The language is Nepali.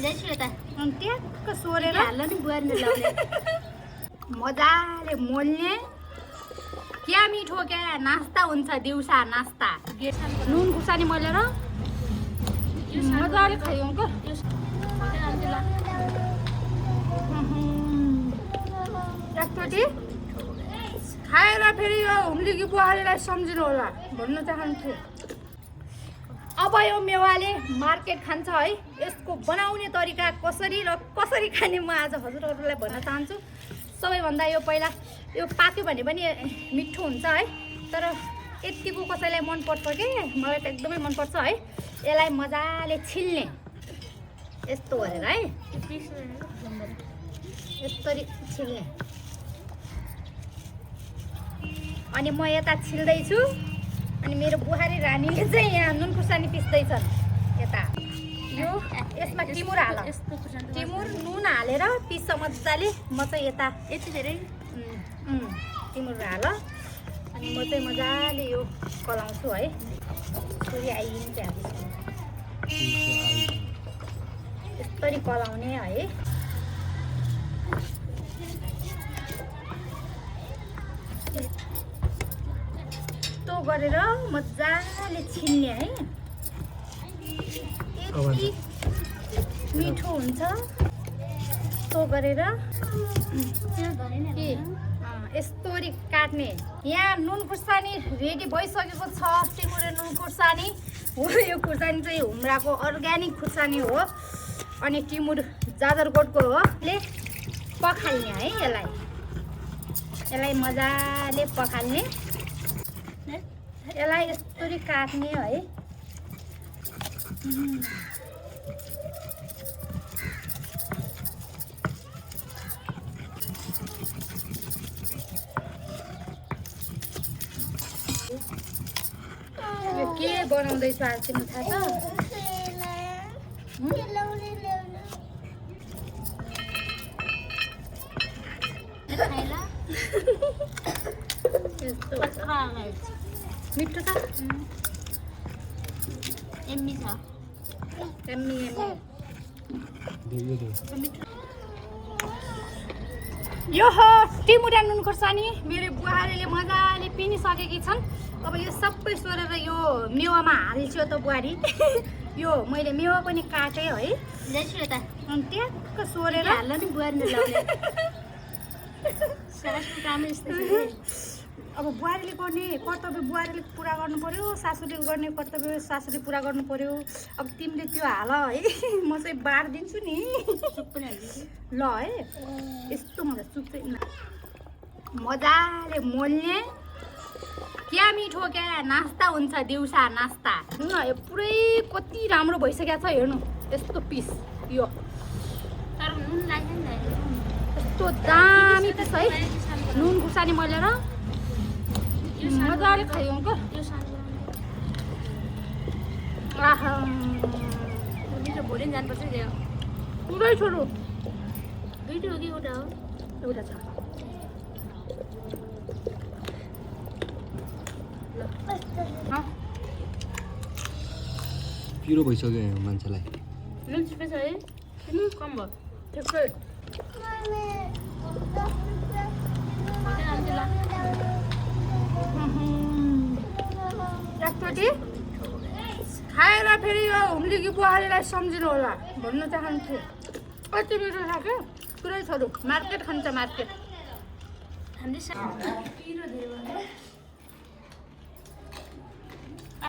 ट्याक्क सोरेर मजाले मोल्ने क्या मिठो क्या नास्ता हुन्छ दिउँसा नास्ता नुन खुर्सानी मोलेर मजाले खायो अङ्कल एकचोटि खाएर फेरि यो हुम्लीकी बुहारीलाई सम्झिनु होला भन्न चाहन्छु अब यो मेवाले मार्केट खान्छ है यसको बनाउने तरिका कसरी र कसरी खाने म आज हजुरहरूलाई भन्न चाहन्छु सबैभन्दा यो पहिला यो पाक्यो भने पनि मिठो हुन्छ है तर यतिको कसैलाई मन पर्छ के मलाई त एकदमै मन पर्छ है यसलाई मजाले छिल्ने यस्तो गरेर है यसरी छिल्ने अनि म यता छिल्दैछु अनि मेरो बुहारी रानीले चाहिँ यहाँ नुन खुर्सानी पिस्दैछन् यता यो यसमा टिमुर हाल टिमुर नुन हालेर पिस्छ मजाले म चाहिँ यता यति धेरै टिमुर हाल अनि म चाहिँ मजाले यो कलाउँछु है यसरी आइदिन्छ यसरी कलाउने है गरेर मजाले छिल्ने है यति मिठो हुन्छ यस्तो गरेर यस्तोरी काट्ने यहाँ नुन खुर्सानी रेडी भइसकेको छ टिमुरे नुन खुर्सानी हो यो खुर्सानी चाहिँ हुम्राको अर्ग्यानिक खुर्सानी हो अनि टिमुर जाजरकोटको हो ले पखाल्ने है यसलाई मजाले पखाल्ने यसलाई यस्तरी काट्ने है यो के बनाउँदैछु आज तिमी थाहा छ मिठो छ एम्मी छ एम्मी यो हो टिमुरा नुन खुर्सानी मेरो बुहारीले मजाले पिनिसकेकी छन् अब यो सबै सोरेर यो मेवामा हाल्छु त बुहारी यो मैले मेवा पनि काटेँ है अनि ट्याक्क सोरेर हाल्न नि बुहारीले लाउने अब बुहारीले गर्ने कर्तव्य बुहारीले पुरा गर्नु पर्यो सासूले गर्ने कर्तव्य सासूले पुरा गर्नु पर्यो अब तिमीले त्यो हाल है म चाहिँ बारिदिन्छु नि ल है यस्तो मलाई सुप चाहिँ मजाले मोल्ने क्या मिठो क्या नास्ता हुन्छ दिउँसा नास्ता यो पुरै कति राम्रो भइसकेको छ हेर्नु यस्तो पिस यो यस्तो दामी पिस है नुन खुर्सानी मोलेर मजाले खायो अङ्कल आहा भोलि जानुपर्छ पुरै छोरो दुईवटा हो कि एउटा हो एउटा छ पिरो भइसक्यो मान्छेलाई नुन छिपेछ है कम भयो ठिकै एकचोटि खाएर फेरि यो हुम्लीकी बुहारीलाई सम्झिनु होला भन्न चाहन्छु कति मिठो छ क्या पुरै छोरो मार्केट खान्छ मार्केट